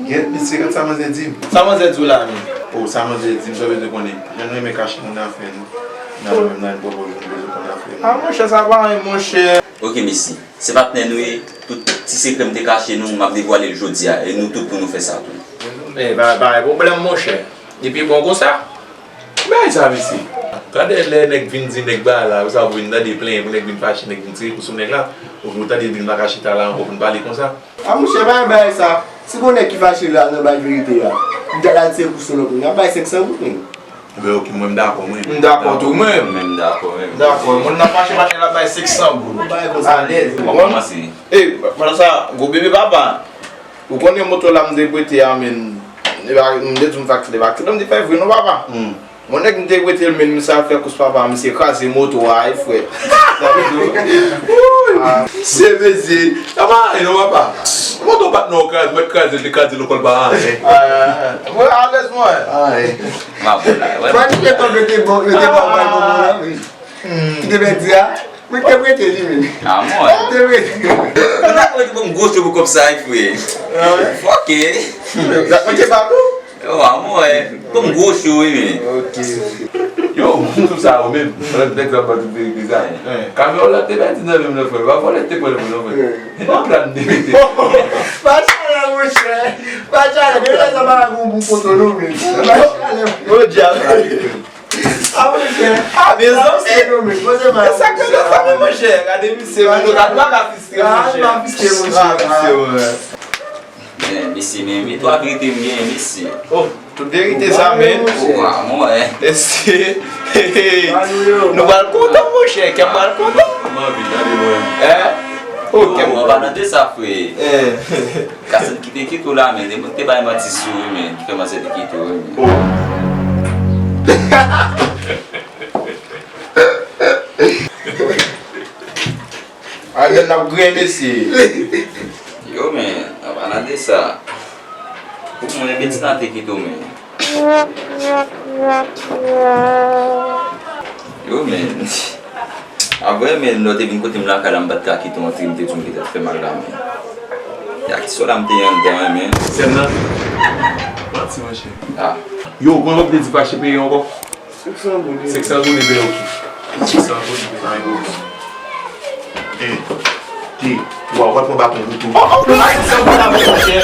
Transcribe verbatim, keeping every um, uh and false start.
Gèt, mesye, gad sa manzè di m. Sa manzè di w la menm? Oh, sa manzè di m, sa w bezwen konnen. Jan nou renmen kache moun afè nou. Nan menm nan pwòp nou bezwen konnen afè nou. Ah, monchè, sa pa anyen, monchè. Ok, mesye. Se patnè nou ye. Tout ti sekrè m te kache nou, m ap devwale l jodi a. E nou tout pou nou fè sa tou. E pa, pa gen pwoblèm, monchè. Li pi bon konsa. Bay sa, mesye. Gade lè nèg vin di nèg bagay la, sa w vin tande plenyen pou nèg vin fache, nèg vin tire kou sou nèg la. Ou tande l vin pa ka chita la ankò pou n pale konsa. A monchè, pa bay sa. Si gon nèg ki fache la nan bay verite a, li ta al tire kou sou lòt moun, y ap bay senk san goud menm. Ebyen, ok, mwen m dakò, mwen. M dakò tou, mwen. Mwen m dakò, mwen. Dakò, moun nan fache, fache, l ap bay senk san goud. Alèz. Mwen kòmanse. E, pandan sa, gwo bebe papa, ou konnen moto la m te prete a, men, li pa, m te di w m faktire, faktire, m te fè vre non, papa. Yon nèg m te prete l, men misye al fè kous papa, misye kraze moto a, wi, frè. Sa vle di, wouy, misye, mesye, sa pa anyen non, papa. Moto patnè w kraze, mwen kraze, li kraze l ankò, l pa anyen. Mwen alèz, mwen. Anyen. M ap bon la, wè. Fò li te tonbe, te bon, yo te ba w bay bonbon la, wi. Ki te vle di a? Mwen te prete li, men. A mwen. Te prete. Mwen ta prete pou m gwo cho pou kòb sa, wi, frè. Fòke. Mwen te ba tou. Yo, a mwen, pou m gwo cho, wi, men. Ok. Yo, sou sa, ou menm, lòt nèg sa pa tout verite sa. Kamyon la te pèdi nan men m nan, frè. Pa vòlè te pran nan men m nan, frè. E nan plan de mete. Pa chalè, monchè. Pa chalè. Depi lè sa pa gon bon foto, non, men. Pa chalè. Bon djab. A, monchè. A, mezanmi. E sa k fè sa, men, monchè? Gade misye, men, nou pa ka fistre, monchè. Ah, pa fistre, monchè. Ah, fistre, monchè. Men, mesye, men, men, twa verite m genyen, mesye. Oh, tout verite sa, men. Oh, a mwen. Mesye. Nou pral kontan, monchè. Kè m pral kontan. M anvi tande mwen. Hein? Oh, kè m. An palan de sa, frè. Kasen ki te kite w la, men, depi te bay manti sou ou, men, ki fè manzè te kite w, men. Oh. Aryèl n ap griyen, mesye. Yo, men, an palan de sa, pou mwen, Betina te kite w, men. Yo, men. Apre, men, lè w te vin kote m lakay la, m pa t ka kite w antre, m te di w m gentan fè mal la, men. Ya ki sou la m te ye anndan, men. Sè m nan? Manti, monchè. Ah. Yo, konn w te di fache peye ankò? Senk san goud. Senk san goud, ebyen, ok. Senk san goud, ebyen, ok. En, de, twa, w ap pran baton pou tou. Oh, oh, oh, senk san goud la, monchè.